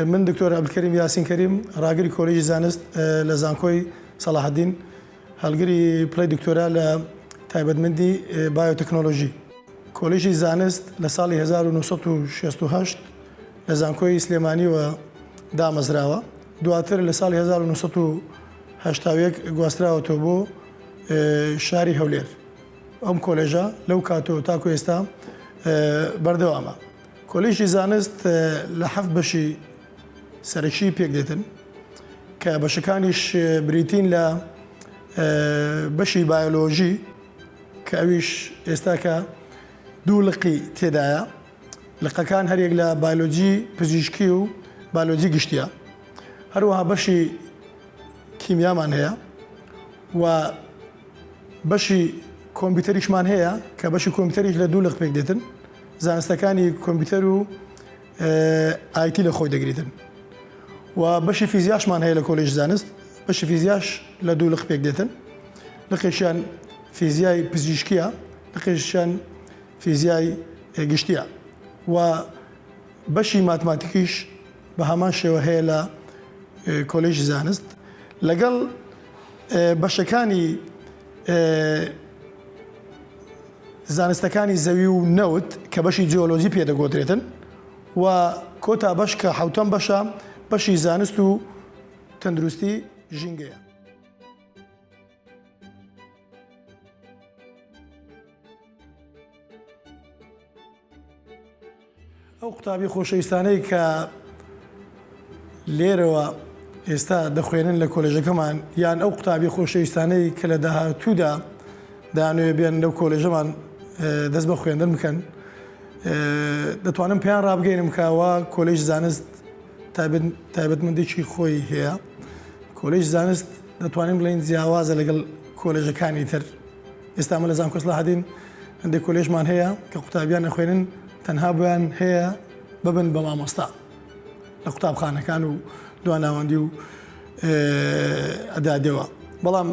من دکتۆر عەبدولکەریم یاسین کەریم، ڕاگری کۆلێژی زانست لە زانکۆی سەڵاحەدین، هەڵگری پلەی دکتۆرا لە تایبەتمەندی بایۆتەکنۆلۆژی. کۆلێژی زانست لە ساڵی 1968 لە زانکۆی سلێمانیوە دامەزراوە، دواتر لە ساڵی 1981 گواستراوەتەوە بۆ شاری هەولێر. ئەم کۆلێژە لەو کاتەوە تاکو ئێستا بەردەوامە. کۆلێژی زانست لە حەفت بەشی سەرەکی پێکدێتن کە بەشەکانیش بریتین لە بەشی بایۆلۆژی کە ئەویش ئێستاکە دوو لقی تێدایە لقەکان هەریەک لە بایۆلۆجی پزیشکی و بایۆلۆجی گشتیە هەروەها بەشی کیمیامان هەیە و بەشی کۆمپیوتەریشمان هەیە کە بەشی کۆمپیوتەریش لە دوو لق پێک دێتن زانستەکانی کۆمپیوتەر و IT لە خۆی دەگریتن و بەشی فیزیاشمان هەیە لە کۆلێژ زانست بەشی فیزیاش لە دوو لق پێک دێتن لقێکیان فیزیای پزیشکیە لقێکیان فیزیای گشتیە و بەشی ماتماتیکیش بە هەمان شێوە هەیە لە کۆلێژی زانست لەگەڵ بەشەکانی زانستەکانی زەوی و نەوت کە بەشی جیۆلۆجی پێ دەگۆترێتن و کۆتا بەش کە حەوتەم بەشە بەشی زانست و تەندروستی ژینگەیە. ئەو قوتابی خۆشەویستانەی کە لێرەوە ئێستا دەخوێنن لە کۆلێژەکەمان یان ئەو قوتابی خۆشەویستانەی کە لە داهاتوودا دەیانەوێت بێن لەو کۆلێژەمان دەست بە خوێندن بکەن دەتوانم پێیان ڕابگەینم کەوا کۆلێژ زانست تایبەتمەندێکی خۆی هەیە کۆلێژ زانست دەتوانین بڵێین جیاوازە لەگەڵ کۆلێژەکانی تر ئێستا ئەمە لە زانکۆ سڵاحەدین هەندێک کۆلێژمان هەیە کە قوتابیان ئەخوێنن تەنها بۆیان هەیە ببن بە مامۆستا لە قوتابخانەکان و دواناوەندی و ئەدادەوە بەڵام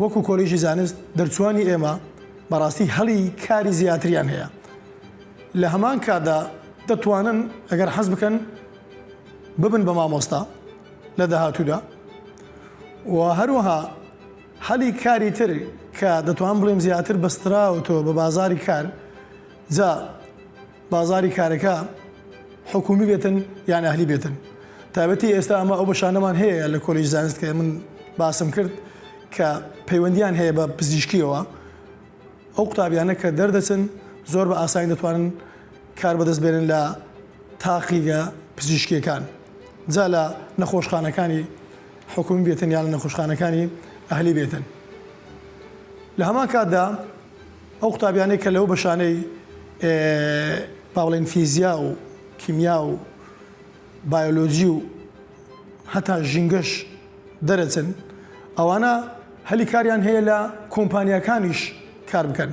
وەکو کۆلێژی زانست دەرچوانی ئێمە بەڕاستی هەڵی کاری زیاتریان هەیە لە هەمان کاتدا دەتوانن ئەگەر حەز بکەن ببن بە مامۆستا لە داهاتوودا و هەروەها هەلی کاری تر کە دەتوانم بڵێم زیاتر بەستراوەتەوە بە بازاری کار جا بازاری کارەکە حکومی بێتن یان ئەهلی بێتن تایبەتی ئێستا ئەمە ئەو بەشانەمان هەیە لە کۆلێژ زانست کە من باسم کرد کە پەیوەندیان هەیە بە پزیشکیەوە ئەو قوتابیانە کە دەردەچن زۆر بە ئاسانی دەتوانن کار بەدەست بێنن لە تاقیگە پزیشکیەکان جا لە نەخۆشخانەکانی حکومی بێتن یان لە نەخۆشخانەکانی ئەهلی بێتن. لە هەمان کاتدا ئەو قوتابیانەی کە لەو بەشانەی با بڵێین فیزیا و کیمیا و بایۆلۆجی و هەتا ژینگەش دەرەچن ئەوانە هەلی کاریان هەیە لە کۆمپانیاکانیش کار بکەن.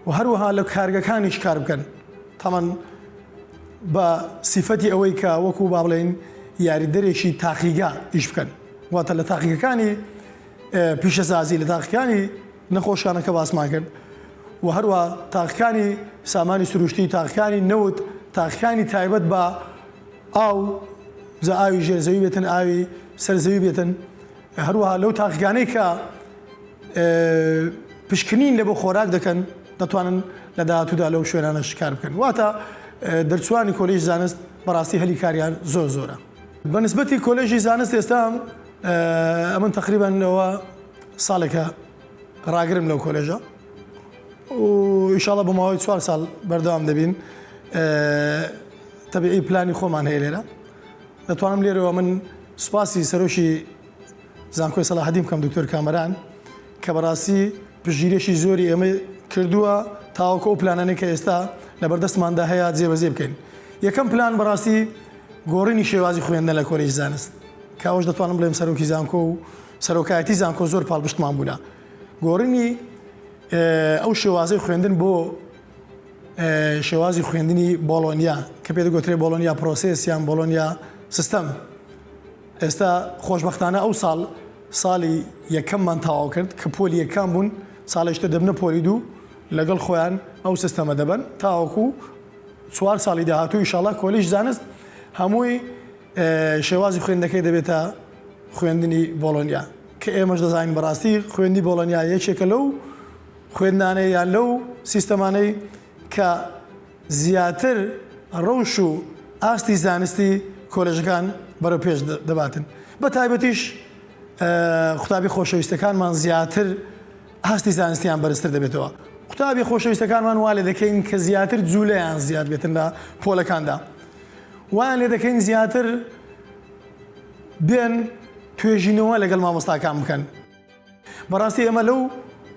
و هەروەها لە کارگەکانیش کار بکەن تامان بە سیفەتی ئەوەی کە وەکو با بڵێین یاریدەرێکی تاقیگە ئیش بکەن واتە لە تاقیگەکانی پیشەسازی لە تاقیکانی نەخۆشخانەکە باسمان کرد و هەروە تاقیکانی سامانی سروشتی تاقیکانی نەوت تاقیکانی تایبەت بە ئاو جا ئاوی ژێرزەوی بێتن ئاوی سەرزەوی بێتن هەروەها لەو تاقیگانەی کە پشکنین لە بۆ خۆراک دەکەن دەتوانن لە داهاتوودا لەو شوێنانەش کار بکەن واتە دەرچوانی کۆلێژی زانست بەڕاستی هەلی کاریان زۆر زۆرە. بە نسبەتی کۆلێژی زانست ئێستا ئەمن تەقریبەن ئەوە ساڵێکە ڕاگرم لەو کۆلێژە و ئیشاڵە بۆ ماوەی چوار ساڵ بەردەوام دەبین تەبیعی پلانی خۆمان هەیە لێرە دەتوانم لێرەوە من سوپاسی سەرۆکی زانکۆی سەلاحەدین بکەم دکتۆر کامەران کە بەڕاستی پشتگیریەکی زۆری ئێمەی کردووە تاوەکو ئەو پلانانەی کە ئێستا لەبەردەستماندا هەیە جێبەجێ بکەین یەکەم پلان بەڕاستی گۆڕینی شێوازی خوێندنە لە کۆلێژی زانست کە ئەوەش دەتوانم بڵێم سەرۆکی زانکۆ و سەرۆکایەتی زانکۆ زۆر پاڵپشتمان بوونە گۆڕینی ئەو شێوازەی خوێندن بۆ شێوازی خوێندنی بۆڵۆنیا کە پێ دەگوترێ بۆڵۆنیا process یان بۆڵۆنیا سیستەم ئێستا خۆشبەختانە ئەو ساڵ ساڵی یەکەممان تەواو کرد کە پۆلی یەکان بوون ساڵێکی تر دەبنە پۆلی دوو لەگەڵ خۆیان ئەو سیستەمە دەبەن تاوەکو چوار ساڵی داهاتوو ئیشاڵا کۆلیژ زانست هەمووی شێوازی خوێندنەکەی دەبێتە خوێندنی بۆڵۆنیا کە ئێمەش دەزانین بەڕاستی خوێندنی بۆڵۆنیا یەکێکە لەو خوێندنانەی یان لەو سیستەمانەی کە زیاتر ڕەوش و ئاستی زانستی کۆلێژەکان بەرەو پێش دەباتن بە تایبەتیش قوتابی خۆشەویستەکانمان زیاتر ئاستی زانستیان بەرزتر دەبێتەوە. قوتابی خۆشەویستەکانمان وا لێ دەکەین کە زیاتر جولەیان زیاد بێتن لە پۆلەکاندا. وایان لێ دەکەین زیاتر بێن توێژینەوە لەگەڵ مامۆستاکان بکەن. بەڕاستی ئێمە لەو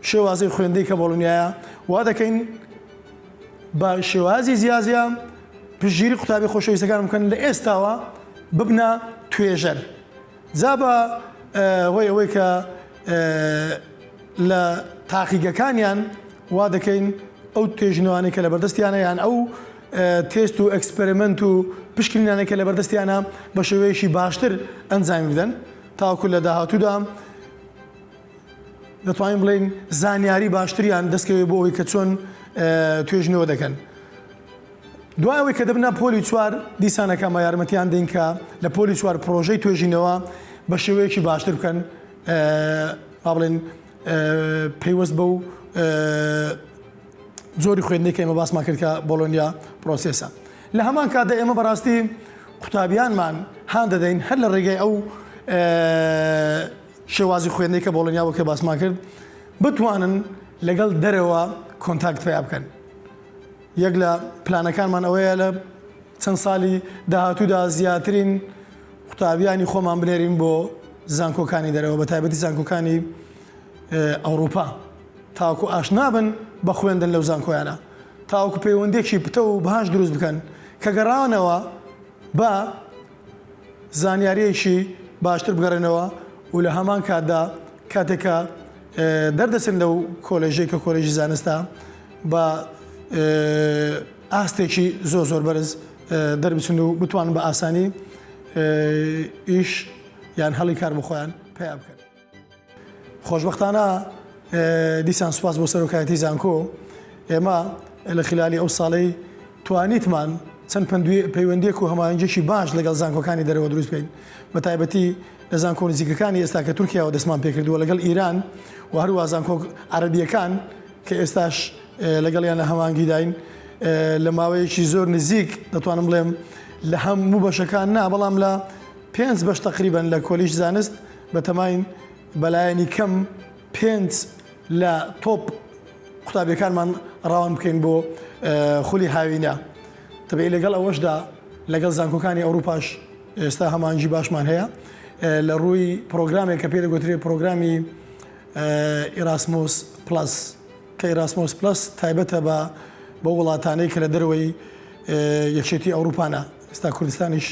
شێوازەی خوێندەی کە بۆڵونیایە وا دەکەین بە شێوازی زیازیا پشتگیری قوتابی خۆشەویستەکان بکەن لە ئێستاوە ببنە توێژەر. جا بە هۆی ئەوەی کە لە تاقیگەکانیان وا دەکەین ئەو توێژینەوانەی کە لە بەردەستیانە یان ئەو تێست و experiment و پشکنینانەی کە لە بەردەستیانە بە شێوەیەکی باشتر ئەنجامی بدەن تاوەکو لە داهاتوودا دەتوانین بڵێین زانیاری باشتریان دەستکەوێت بۆ ئەوەی کە چۆن توێژینەوە دەکەن. دوای ئەوەی کە دەبنە پۆلی چوار، دیسانەکە ئەمە یارمەتیان دەین کە لە پۆلی چوار پڕۆژەی توێژینەوە بە شێوەیەکی باشتر بکەن، با بڵێن پەیوەست بەو جۆری خوێندنەی کە ئێمە باسمان کرد کە بۆڵۆنیا process ە. لە هەمان کاتدا ئێمە بەڕاستی قوتابیانمان هان دەدەین هەر لە ڕێگای ئەو شێوازی خوێندنەی کە بۆڵۆنیا وەک باسمان کرد بتوانن لەگەڵ دەرەوە contact پەیا بکەن. یەک لە پلانەکانمان ئەوەیە لە چەند ساڵی داهاتوودا زیاترین قوتابیانی خۆمان بنێرین بۆ زانکۆکانی دەرەوە بە تایبەتی زانکۆکانی ئەوروپا تاوەکو ئاشنا بن بە خوێندن لەو زانکۆیانە تاوەکو پەیوەندێکی پتە و باش دروست بکەن کە گەڕانەوە بە زانیارییەکی باشتر بگەڕێنەوە و لە هەمان کاتدا کاتێک کە دەردەچن لەو کۆلێژەی کە کۆلێژی زانستە بە ئاستێکی زۆر زۆر بەرز دەربچن و بتوانن بە ئاسانی ئیش یان هەڵی کار بۆ خۆیان پەیا بکەن. خۆشبەختانە دیسان سوپاس بۆ سەرۆکایەتی زانکۆ ئێمە لە خلالی ئەو ساڵەی توانیتمان چەند پەیوەندیەک و هەماهەنگیەکی باش لەگەڵ زانکۆکانی دەرەوە دروست بکەین بە تایبەتی لە زانکۆ نزیکەکانی ئێستا کە تورکیاوە دەستمان پێکردووە لەگەڵ ئیران و هەروە زانکۆ عەرەبیەکان کە ئێستاش لەگەڵیان لە هەماهەنگیداین لە ماوەیەکی زۆر نزیک دەتوانم بڵێم لە هەموو بەشەکان نا بەڵام لە پێنج بەش تقریبا لە کۆلیژ زانست بەتەماین بەلایەنی کەم پێنج لە تۆپ قوتابیەکانمان ڕاوان بکەین بۆ خولی هاوینە تەبعی لەگەڵ ئەوەشدا لەگەڵ زانکۆکانی ئەوروپاش ئێستا هەمانگی باشمان هەیە لە ڕووی پرۆگرامێک کە پێ دەگوترێت پرۆگرامی Erasmus Plus کە Erasmus Plus تایبەتە بە بەو وڵاتانەی کە لە دەرەوەی یەکێتی ئەوروپانە ئێستا کوردستانیش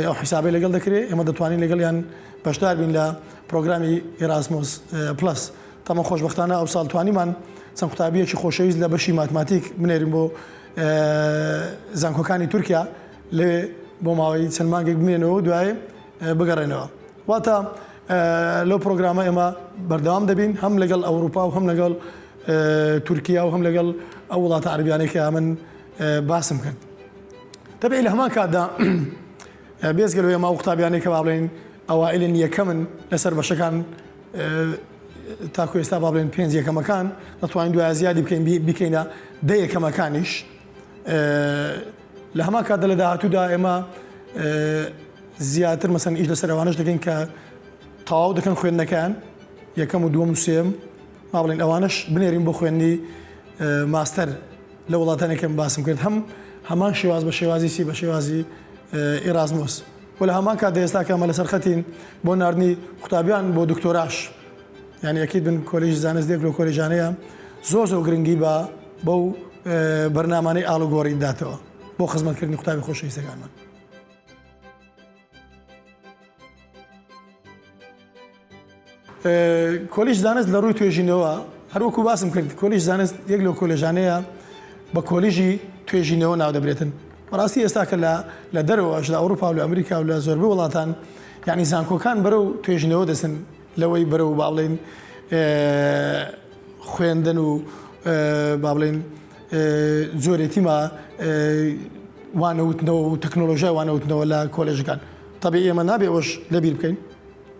ئەو حیسابەی لەگەڵ دەکرێت ئێمە دەتوانین لەگەڵیان بەشدار بین لە پرۆگرامی Erasmus Plus تەمە خۆشبەختانە ئەو ساڵ توانیمان چەند قوتابیەکی خۆشەویست لە بەشی ماتماتیک بنێرین بۆ زانکۆکانی تورکیا لەوێ بۆ ماوەی چەند مانگێک بمێنەوە دوای بگەڕێنەوە واتە لەو پرۆگرامە ئێمە بەردەوام دەبین هەم لەگەڵ ئەوروپا و هەم لەگەڵ تورکیا و هەم لەگەڵ ئەو وڵاتە عەربیانەی کە من باسم کرد تەبعی لە هەمان کاتدا بێزگە لەوەی ئەمە ئەو قوتابیانەی کە با بڵێین ئەوائلن یەکەمن لەسەر بەشەکان تاکو ئێستا با بڵێن پێنج یەکەمەکان دەتوانین دوای زیادی بکەین بیکەینە دە یەکەمەکانیش لە هەمان کاتدا لە داهاتوودا ئێمە زیاتر مەسەن ئیش لەسەر ئەوانەش دەکەین کە تەواو دەکەن خوێندنەکەیان یەکەم و دووەم و سێم با بڵێن ئەوانەش بنێرین بۆ خوێندنی ماستەر لە وڵاتانێک کە باسم کرد هەم هەمان شێواز بە شێوازی سی بە شێوازی ئیرازمۆس و لە هەمان کاتدا ئێستا کە ئەمە لەسەر خەتین بۆ ناردنی قوتابیان بۆ دکتۆراش یعنی ئەکید بن کۆلێژی زانست یەک لەو کۆلێژانەیە زۆر زۆر گرنگی بە بەو بەرنامانەی ئاڵوگۆڕی داتەوە بۆ خزمەتکردنی قوتابی خۆشەویستەکانمان. کۆلیژ زانست لە ڕووی توێژینەوە هەروەکو باسم کرد کۆلیژ زانست یەک لەو کۆلێژانەیە بە کۆلیژی توێژینەوە ناودەبرێتن بەڕاستی ئێستا کە لە لە دەرەوەش لە ئەوروپا و لە ئەمریکا و لە زۆربەی وڵاتان یعنی زانکۆکان بەرەو توێژینەوە دەچن لەوەی بەرەو با بڵێین خوێندن و با بڵێین جۆرێتیما. وانەوتنەوە و تەکنۆلۆژیای وانەوتنەوە لە کۆلێژەکان. تەبیعی ئێمە نابێ ئەوەش لەبیر بکەین.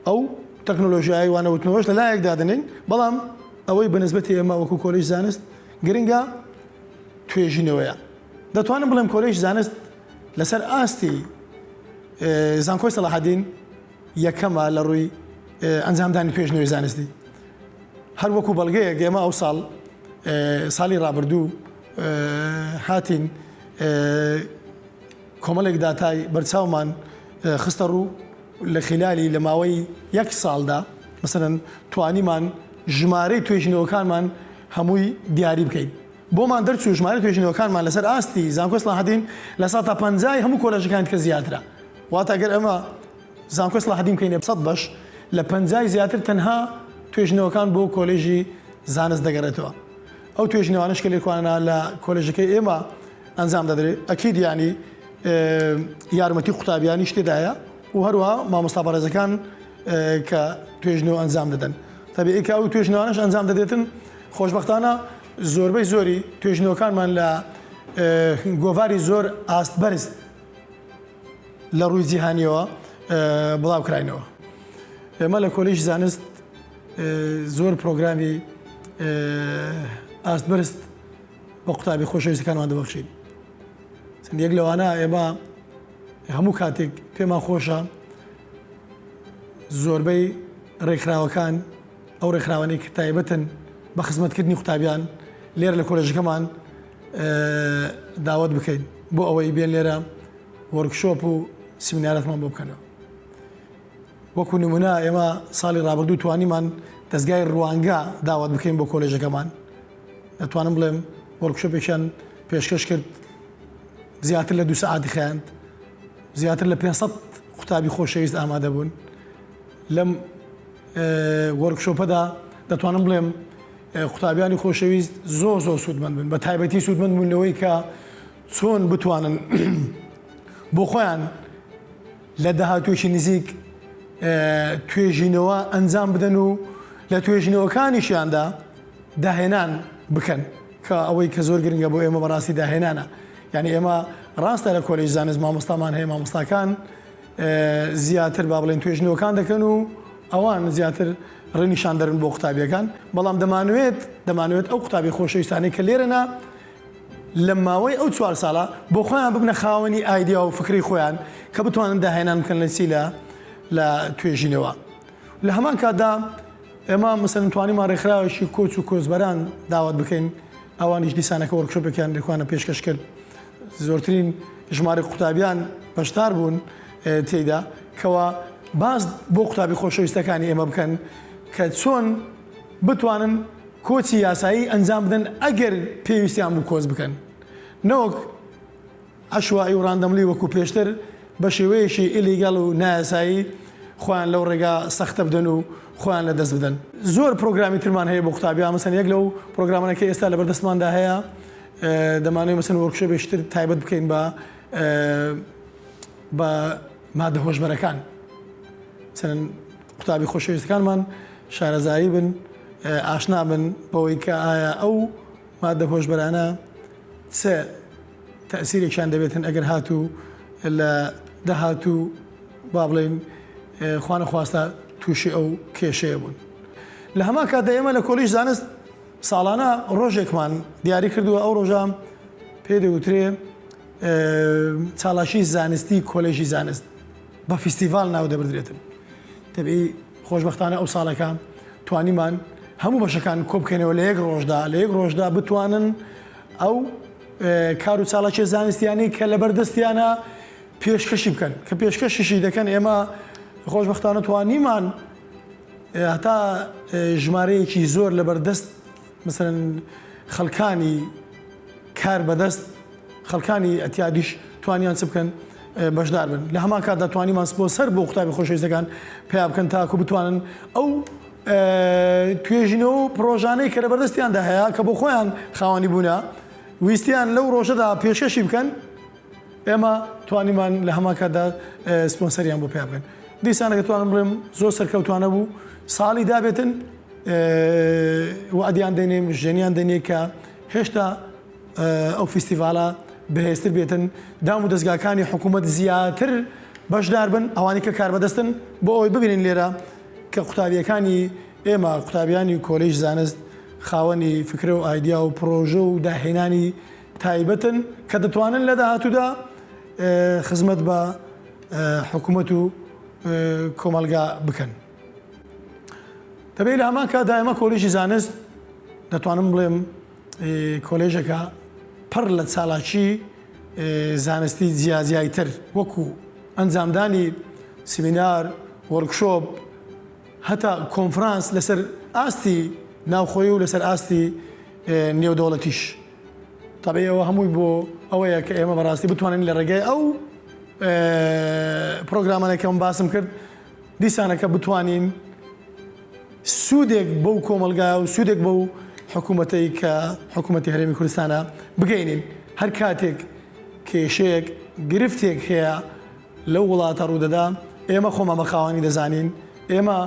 ئەو تەکنۆلۆژیای وانەوتنەوەش لە لایەک دادەنێین، بەڵام ئەوەی بە نسبەتی ئێمە وەکوو کۆلێژ زانست گرنگە توێژینەوەیە. دەتوانم بڵێم کۆلێژ زانست لەسەر ئاستی زانکۆی سەڵاحەدین یەکەمە لە ڕووی ئەنجامدانی توێژینەوەی زانستی. هەر وەکو بەڵگەیەک ئێمە ئەو ساڵ ساڵی ڕابردوو هاتین کۆمەڵێک داتای بەرچاومان خستە ڕوو لە خلالی لە ماوەی یەک ساڵدا مەسەلەن توانیمان ژمارەی توێژینەوەکانمان هەمووی دیاری بکەین. بۆمان دەرچوو ژمارەی توێژینەوەکانمان لەسەر ئاستی زانکۆی سڵاحەدین لە سەتا پەنجای هەموو کۆلێژەکانی دیکە زیاترە. واتە گەر ئێمە زانکۆی سڵاحەدین بکەینە 100 بەش، لە پەنجای زیاتر تەنها توێژینەوەکان بۆ کۆلێژی زانست دەگەڕێتەوە. ئەو توێژینەوانەش کە لێکۆڵینەوە لە کۆلێژەکەی ئێمە ئەنجام دەدرێت، ئەکید یانی یارمەتی قوتابیانیش تێدایە و هەروەها مامۆستا بەڕێزەکان کە توێژینەوە ئەنجام دەدەن. تەبیعی کە ئەو توێژینەوانەش ئەنجام دەدرێتن، خۆشبەختانە زۆربەی زۆری توێژینەوەکانمان لە گۆڤاری زۆر ئاست بەرز لە ڕووی جیهانیەوە بڵاوکراینەوە. ئێمە لە کۆلێژی زانست زۆر پرۆگرامی ئاست بەرز بە قوتابی خۆشەویستەکانمان دەبەخشین. چەند یەک لەوانە ئێمە هەموو کاتێک پێمان خۆشە زۆربەی ڕێکخراوەکان ئەو ڕێکخراوانەی کە تایبەتن بە خزمەتکردنی قوتابیان لێرە لە کۆلێژەکەمان داوەت بکەین بۆ ئەوەی بێن لێرە وۆرکشۆپ و سیمیناراتمان بۆ بکەنەوە. وەکو نمونە ئێمە ساڵی ڕابردوو توانیمان دەستگای ڕوانگە داوەت بکەین بۆ کۆلێژەکەمان. دەتوانم بڵێم وۆرکشۆپێکیان پێشکەش کرد زیاتر لە دو سەعاتی خایاند. زیاتر لە 500 قوتابی خۆشەویست ئامادە بوون. لەم وۆرکشۆپەدا دەتوانم بڵێم قوتابیانی خۆشەویست زۆر زۆر سوودمەند بن بە تایبەتی سوودمەند بوون لەوەی کە چۆن بتوانن بۆ خۆیان لە داهاتوویەکی نزیک توێژینەوە ئەنجام بدەن و لە توێژینەوەکانیشیاندا داهێنان بکەن کە ئەوەی کە زۆر گرنگە بۆ ئێمە بەڕاستی داهێنانە یعنی ئێمە ڕاستە لە کۆلێژ زانست مامۆستامان هەیە مامۆستاکان زیاتر با بڵێین توێژینەوەکان دەکەن و ئەوان زیاتر ڕێ نیشاندەرن بۆ قوتابیەکان، بەڵام دەمانوێت دەمانوێت ئەو قوتابی خۆشەویستانەی کە لێرەنا لە ماوەی ئەو چوار ساڵە بۆ خۆیان ببنە خاوەنی ئایدیا و فکری خۆیان کە بتوانن داهێنان بکەن لە چی لە لە توێژینەوە. لە هەمان کاتدا ئێمە مەسەلەن توانیمان ڕێکخراوێکی کۆچ و کۆچبەران داوەت بکەین، ئەوانیش دیسانەکە وۆرکشۆپێکیان لێکوانە پێشکەش کرد. زۆرترین ژمارەی قوتابیان بەشدار بوون تێیدا کەوا باس بۆ قوتابی خۆشەویستەکانی ئێمە بکەن کە چۆن بتوانن کۆچی یاسایی ئەنجام بدەن ئەگەر پێویستیان بوو کۆچ بکەن نەوەک عەشوایی و randomly وەکو پێشتر بە شێوەیەکی illegal و نایاسایی خۆیان لەو ڕێگا سەختە بدەن و خۆیان لە دەست بدەن. زۆر پرۆگرامی ترمان هەیە بۆ قوتابیان مەسەن یەک لەو پرۆگرامانە کە ئێستا لەبەردەستماندا هەیە دەمانەوێت مەسەن وۆرکشۆپێکی تر تایبەت بکەین بە بە مادە هۆشبەرەکان مەسەلەن قوتابی خۆشەویستەکانمان شارەزایی بن ئاشنا بن بەوەی کە ئایا ئەو مادە هۆشبەرانە چ تەسیرێکیان دەبێتن ئەگەر هاتوو لە داهاتوو با بڵێین خوانەخواستە تووشی ئەو کێشەیە بوون لە هەمان کاتدا ئێمە لە کۆلیژ زانست ساڵانە ڕۆژێکمان دیاری کردووە، ئەو ڕۆژە پێی دەگوترێ چالاکی زانستی کۆلێژی زانست بە فیستیڤال ناو دەبردرێتن. تەبیعی خۆشبەختانە ئەو ساڵەکە توانیمان هەموو بەشەکان کۆبکەینەوە لە یەک ڕۆژدا لە یەک ڕۆژدا بتوانن ئەو کار و چالاکیە زانستیانەی کە لەبەردەستیانە پێشکەشی بکەن کە پێشکەشیشی دەکەن ئێمە خۆشبەختانە توانیمان هەتا ژمارەیەکی زۆر لەبەردەست مەسەلەن خەڵکانی کار بەدەست خەڵکانی ئەتیادیش توانیان چ بکەن بەشدار بن لە هەمان کاتدا توانیمان سپۆنسەر بۆ قوتابی خۆشەویستەکان پیا بکەن تاکو بتوانن ئەو توێژینەوە و پرۆژانەی کە لەبەردەستیاندا هەیە کە بۆ خۆیان خاوەنی بوونە ویستیان لەو ڕۆژەدا پێشکەشی بکەن ئێمە توانیمان لە هەمان کاتدا سپۆنسەریان بۆ پیا بکەین. دیسانەکە توانم بڵێم زۆر سەرکەوتوانە بوو. ساڵی دابێتن وەعدیان دەینێ مژێنیان دەینێ کە هێشتا ئەو فیستیڤالە بەهێزتر بێتن، دام و دەزگاکانی حکوومەت زیاتر بەشدار بن، ئەوانەی کە کاربەدەستن، بۆ ئەوەی ببینین لێرە کە قوتابییەکانی ئێمە، قوتابیانی کۆلێژ زانست خاوەنی فکرە و ئایدیا و پڕۆژە و داهێنانی تایبەتن کە دەتوانن لە داهاتوودا خزمەت بە حکوومەت و کۆمەڵگا بکەن. دەبێت لە هەمان کاتدا ئێمە کۆلێژی زانست دەتوانم بڵێم کۆلێژەکە پڕ لە چالاکی زانستی جیاجیای تر وەکو ئەنجامدانی سمینار، workshop، هەتا کۆنفرانس لەسەر ئاستی ناوخۆی و لەسەر ئاستی نێودەوڵەتیش. تەبعی ئەوە هەمووی بۆ ئەوەیە کە ئێمە بەڕاستی بتوانین لە ڕێگای ئەو پرۆگرامانە کە من باسم کرد دیسانەکە بتوانین سوودێک بەو کۆمەڵگایە و سوودێک بەو حکوومەتەی کە حکوومەتی هەرێمی کوردستانە بگەینین هەر کاتێک کێشەیەک گرفتێک هەیە لەو وڵاتە ڕوودەدا ئێمە خۆمان بە خاوەنی دەزانین ئێمە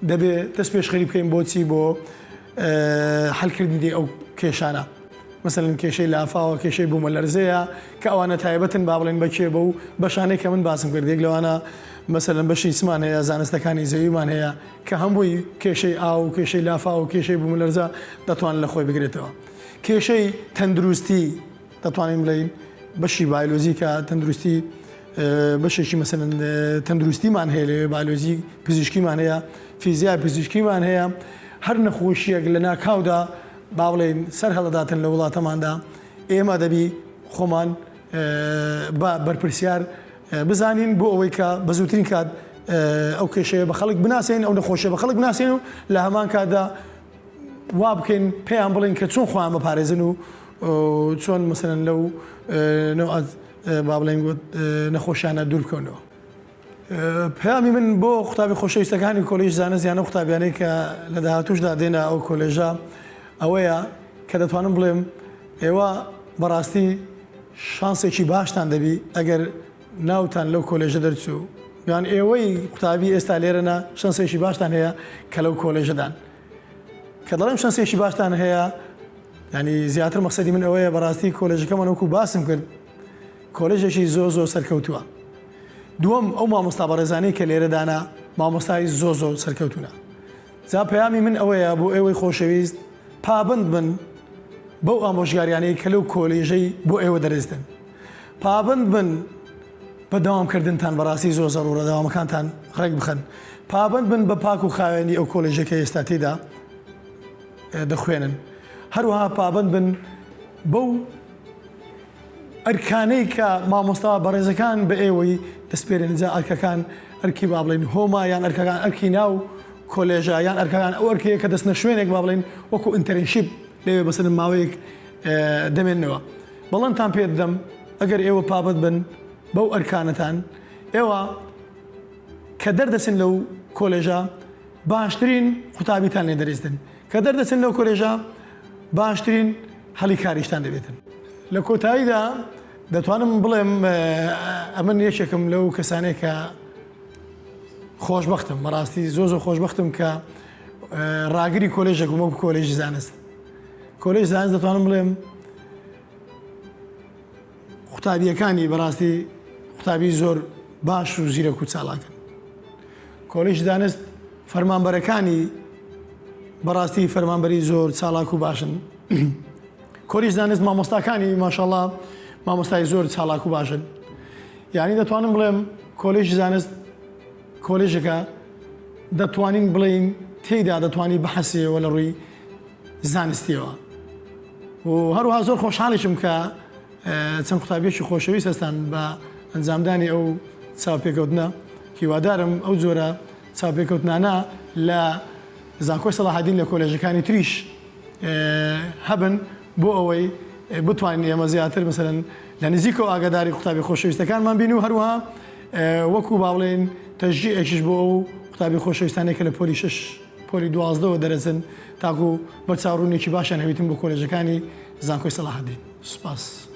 دەبێ دەست پێشخەری بکەین بۆچی بۆ حلکردنی ئەو کێشانە. مەسەلەن کێشەی لافاوە، کێشەی بوومەلەرزەیە کە ئەوانە تایبەتن با بڵێین بە کێ بەو بەشانەی کە من باسم کرد یەک لەوانە مەسەلەن بەشی چمان هەیە زانستەکانی زەویمان هەیە کە هەمووی کێشەی ئاو و کێشەی لافاو و کێشەی بوومەلەرزە دەتوانن لە خۆی بگرێتەوە کێشەی تەندروستی دەتوانین بڵێین بەشی بایلۆزی کە تەندروستی بەشێکی مەسەلەن تەندروستیمان هەیە لەوێ بایلۆزی پزیشکیمان هەیە فیزیای پزیشکیمان هەیە هەر نەخۆشیەک لە ناکاودا با بڵێین سەر هەڵدەداتن لە وڵاتەماندا، ئێمە دەبی خۆمان بە بەرپرسیار بزانین بۆ ئەوەی کە بە زووترین کات ئەو کێشەیە بە خەڵک بناسێن، ئەو نەخۆشیە بە خەڵک بناسێن و لە هەمان کاتدا وا بکەین پێیان بڵێین کە چۆن خۆیان بپارێزن و چۆن مەسەلەن لەو نەوعە با بڵێین نەخۆشیانە دوور بکەونەوە. پەیامی من بۆ قوتابی خۆشەویستەکانی کۆلێژ زانست یان ئەو قوتابیانەی کە لە داهاتووشدا دێنە ئەو کۆلێژە ئەوەیە کە دەتوانم بڵێم ئێوە بەڕاستی شانسێکی باشتان دەبی ئەگەر ناوتان لەو کۆلێژە دەرچوو یان ئێوەی قوتابی ئێستا لێرەنا شانسێکی باشتان هەیە کە لەو کۆلێژەدان کە دەڵێم شانسێکی باشتان هەیە ینی زیاتر مەقسەدی من ئەوەیە بەڕاستی کۆلێژەکەمان وەکو باسم کرد کۆلێژێکی زۆر زۆر سەرکەوتووە. دووەم ئەو مامۆستا بەڕێزانەی کە لێرەدانە مامۆستای زۆر زۆر سەرکەوتوونە. جا پەیامی من ئەوەیە بۆ ئێوەی خۆشەویست پابەند بن بەو ئامۆژگاریانەی کە لەو کۆلێژەی بۆ ئێوە دەرزدن. پابەند بن بە دەوامکردنتان بەڕاستی زۆر زەڕوڕە دەوامەکانتان ڕێک بخەن. پابەند بن بە پاک و خاوێنی ئەو کۆلێژەی کە ئێستا تێیدا دەخوێنن. هەروەها پابەند بن بەو ئەرکانەی کە مامۆستا بەڕێزەکان بە ئێوەی دەسپێرن جا ئەرکەکان ئەرکی با بڵێین home ە یان ئەرکەکان ئەرکی ناو کۆلێژە یان ئەرکەکان ئەو ئەرکەیە کە دەستنە شوێنێک با بڵێین وەکو internship لەوێ بەسەر ماوەیەک دەمێنەوە بەڵێنتان پێ دەدەم ئەگەر ئێوە پابەند بن بەو ئەرکانەتان ئێوە کە دەردەچن لەو کۆلێژە باشترین قوتابیتان لێ دەرێزدن کە دەردەچن لەو کۆلێژە باشترین هەلی کاریشتان دەبێتن. لە کۆتاییدا دەتوانم بڵێم ئەمن یەکێکم لەو کەسانەی کە خۆشبەختم بەڕاستی زۆر زۆر خۆشبەختم کە ڕاگری کۆلێژێک بووم وەکو کۆلێژی زانست کۆلێژ زانست دەتوانم بڵێم قوتابیەکانی بەڕاستی قوتابی زۆر باش و زیرەک و چالاکن کۆلێژی زانست فەرمانبەرەکانی بەڕاستی فەرمانبەری زۆر چالاک و باشن کۆلیژ زانست مامۆستاکانی ماشاءاللە مامۆستای زۆر چالاک و باشن یعنی دەتوانم بڵێم کۆلێژ زانست کۆلێژەکە دەتوانین بڵێین تێیدا دەتوانی بحەسیەوە لە ڕووی زانستیەوە و هەروها زۆر خۆشحاڵیشم کە چەند قوتابیەکی خۆشەویست هەستان بە ئەنجامدانی ئەو چاوپێکەوتنە هیوادارم ئەو جۆرە چاوپێکەوتنانە لە زانکۆی سەڵاحەدین لە کۆلێژەکانی تریش هەبن بۆ ئەوەی بتوانین ئێمە زیاتر مەسەلەن لە نزیکەوە ئاگاداری قوتابی خۆشەویستەکانمان بین و هەروەها وەکو با بڵێین تەشجیعێکیش بۆ ئەو قوتابی خۆشەویستانەی کە لە پۆلی شەش پۆلی دوازدەوە دەرەچن تاکو بەرچاوڕوونیەکی باشیان هەبیتن بۆ کۆلێژەکانی زانکۆی سەڵاحەدین. سوپاس.